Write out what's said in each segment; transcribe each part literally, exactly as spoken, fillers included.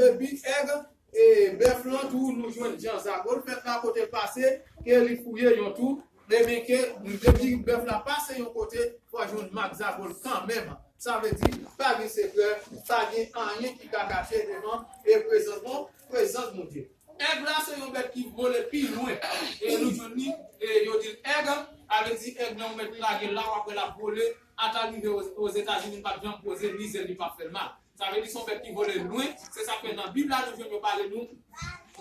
Epi èg, e, bèf lan tou, nou jwenn jan zago l fèt la, kote l pase, ke li fouye yon twou, ebyen ke depi bèf la pase yon kote, fò jwenn mak zago l kanmenm. Sa vle di, pa gen sekrè, pa gen anyen ki ka kache devan e prezans, bon, prezans Bondye. Èg la se yon bèt ki vole pi lwen. E nou jwenn li, e yo di l èg, sa vle di èg nan ou mèt lage l la, w ap wè l ap vole, ata l rive Ozetazini, li p ap janm poze, ni zèl li p ap fè l mal. Sa vle di se yon bèt ki vole lwen, se sa k fè nan Bib la nou jwenn yo pale nou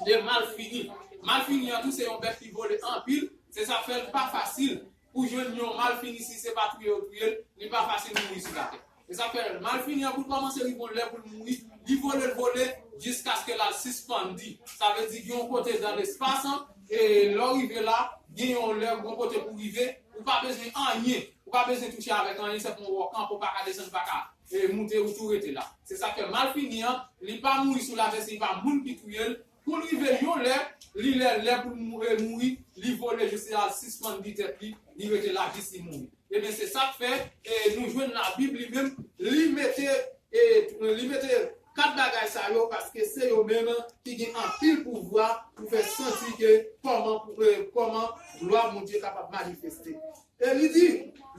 de malfini. Malfini an tou se yon bèt ki vole anpil, se sa k fè l pa fasil pou jwenn yon malfini, si se pa touye yo touye l, li pa fasil mouri sou latè. E sa k fè malfini an pou l kòmanse rive yon lè pou l mouri, li vole l vole jiskaske l al sispann di. Sa vle di gen yon kote dan lespas an, e lè w rive la, gen yon lè yon kote pou w rive, ou pa bezwen anyen, ou pa bezwen touche avèk anyen, sèlman w kanpe, ou pa ka desann, ou pa ka, e, moute, ou tou rete la. Se sa k fè malfini an, li pa mouri sou latè, se pa moun ki touye l, pou l rive yon lè, li lè, lè pou l mou-, e, mouri, li vole jis li al sispann di tèt li, li rete la jis li mouri. Ebyen, se sa k fè, e, nou jwenn Labib li menm, li mete, e, li mete kat bagay sa yo, paske se yo menm ki gen anpil pouvwa pou fè santi ke kòman pou, e, kòman glwa Bondye kapab manifeste. E li di,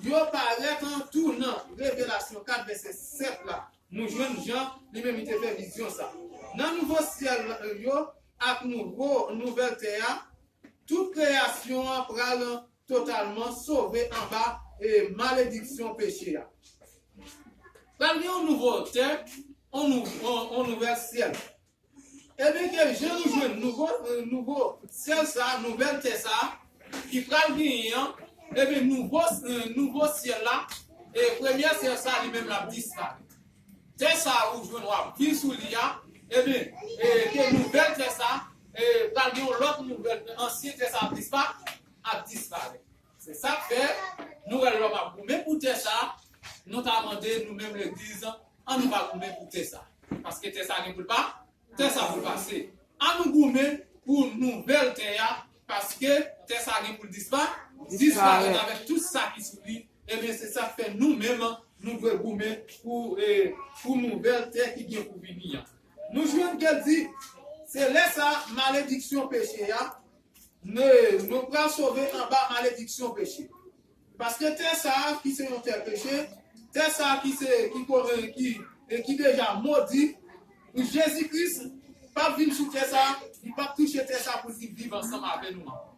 yo parèt tou nan Revelasyon kat vèsè sèt la. Nou jwenn Jan, li menm li te fè vizyon sa. Nan nouvo syèl yo ak nouvo, nouvèl tè a, tout kreyasyon an pral totalman sove anba, e, malediksyon peche a. Pral gen yon nouvo tè, yon nou-, yon, yon nouvèl syèl. Ebyen, ke jan nou jwenn nouvo, e, nouvo syèl sa, nouvèl tè sa, ki pral genyen an, ebyen, nouvo, e, nouvo syèl la, e premye syèl sa, li menm l ap disparèt. Tè sa ou jwenn w ap viv sou li a, ebyen, e, ke nouvèl tè sa, e, pral gen yon lòt nouvèl, ansyen tè sa ap dispa-, ap disparèt. Se sa k fè, nou wè lòm ap goumen pou tè sa, nou ta mande nou menm legliz, ann nou pa goumen pou tè sa. Paske tè sa gen pou l pa, tè sa pou l pase. Ann nou goumen pou nouvèl tè a, paske tè sa gen pou l dispa-, disparèt avèk tout sa ki sou li. Ebyen, se sa k fè nou menm, nou dwe goumen pou, e, pou nouvèl tè ki gen pou vini an. Nou jwenn ke l di, se lè sa, malediksyon peche a, nou, nou pral sove anba malediksyon peche. Paske tè sa a, ki se yon tè peche, tè sa a, ki se, ki ko-, e, ki, e, ki deja modi, pou Jezi Kris p ap vin sou tè sa a, li p ap touche tè sa a pou li viv ansanm avè nou an.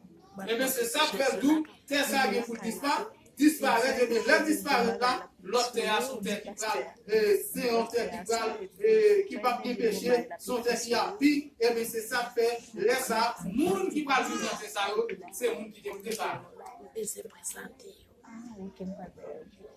Ebyen, se sa k fè l tou, tè sa a gen pou l dispa-, disparèt, ebyen, lè l disparèt la, lòt tè a se yon tè ki pral, e, se yon tè ki pral, e, ki p ap gen peche, se yon tè ki ap pi, ebyen, se sa k fè, lè sa a, moun ki pral viv nan tè sa yo, se moun ki te prepare. Ou bezwen prezante yo. Ah, ok, m pa t wè yo.